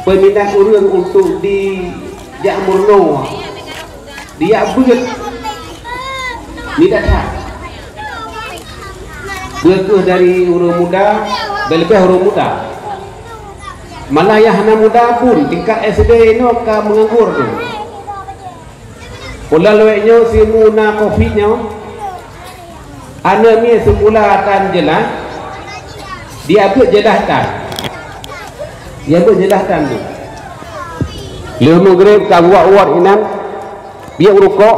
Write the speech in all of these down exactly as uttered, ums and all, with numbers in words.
Peuminat ureuëng untuk dijak meurunoe, dijak beuet, nida that. Beuet kheueh dari ureuëng muda, leubeh-leubeh ureuëng muda. Malah nyang hana muda pun tingkat S D inoe ka meunganggur tu. Ulôn lawét nyoe simu na covid nyoe, aneuk miet seukula tan jeulaih, diabeuet jeulaih tan. Diabeuet jeulaih tan tu. Lheueh meugreb ka buat-buat inan, biek rukok,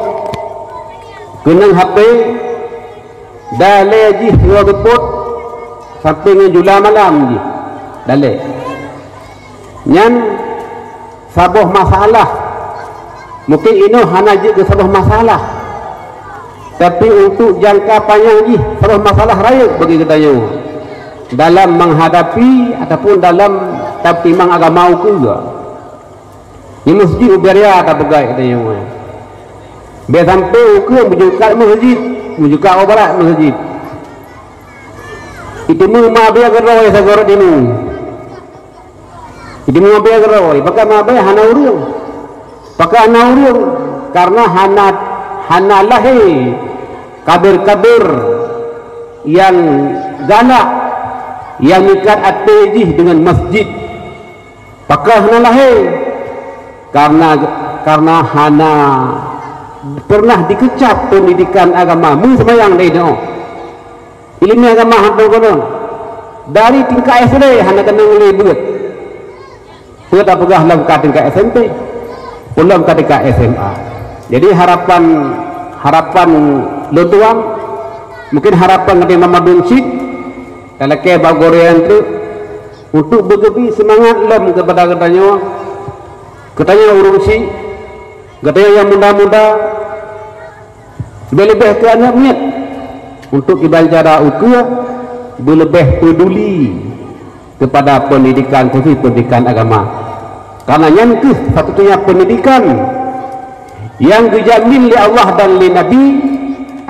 keunong H P, dalé jih nyoe geupot sampai ngon jula malam jih dalé. Nyan saboh masalah. Mungkin inoe hana jeuet keu saboh masalah, tapi untuk jangka panyang jih saboh masalah rayeuk bagi geutanyoe dalam menghadapi ataupun dalam tamtimang agama ukeue. Di masjid ubé raya tapeugah geutanyoe. Bèk sampai ukeue meujukat masjid, meujukat u barat masjid. Itu meumabiya keudroe sagoe rot timu. Jadi meuabée keudroe, pakon meuabée hana ureuëng. Pakon hana ureuëng? Karena hana, hana lahé kader-kader nyang galak, nyang meuikat até jih deungon masjid. Pakon hana lahé? Karena, karena hana pernah dikeucap pendidikan agama, meuseumayang deh nyoe. Ileumèe agama hana keunong. Dari tingkat S D hana keunong lé beuet. Peue tapeugah lom ka tingkat S M P, peue lom ka tingkat S M A. Jadi harapan, harapan lôn tuan, mungkin harapan geutanyoe mandum cit, talakée bak gurée nyan teuk, untuk beugeubri seumangat lom keupada geutanyoe, geutanyoe ureuëng syiek, geutanyoe nyang muda-muda, leubeh-leubeh keu aneuk miet, untuk kiban cara ukeue beuleubeh peuduli keupada peundidikan, khusus peundidikan agama. Karena nyan kheueh satu-satunya peundidikan nyang geujamin lé Allah dan lé Nabi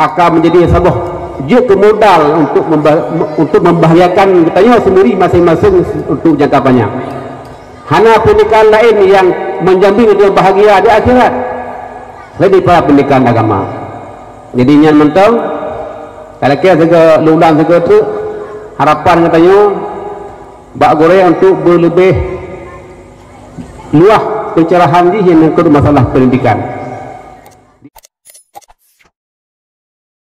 akan menjadi saboh jeuet keu modal untuk memba-, untuk membahagiakan geutanyoe sendiri masing-masing untuk jangka panjang. Hana peundidikan laén nyang menjamin geutanyoe bahagia di akhirat selain daripada peundidikan agama. Jadi nyan mantong, talakée sigoe lôn ulang sigoe teuk, harapan geutanyoe bak gurée untuk beuleubeh luwah pencerahan jih nyang menyangkut masalah peundidikan.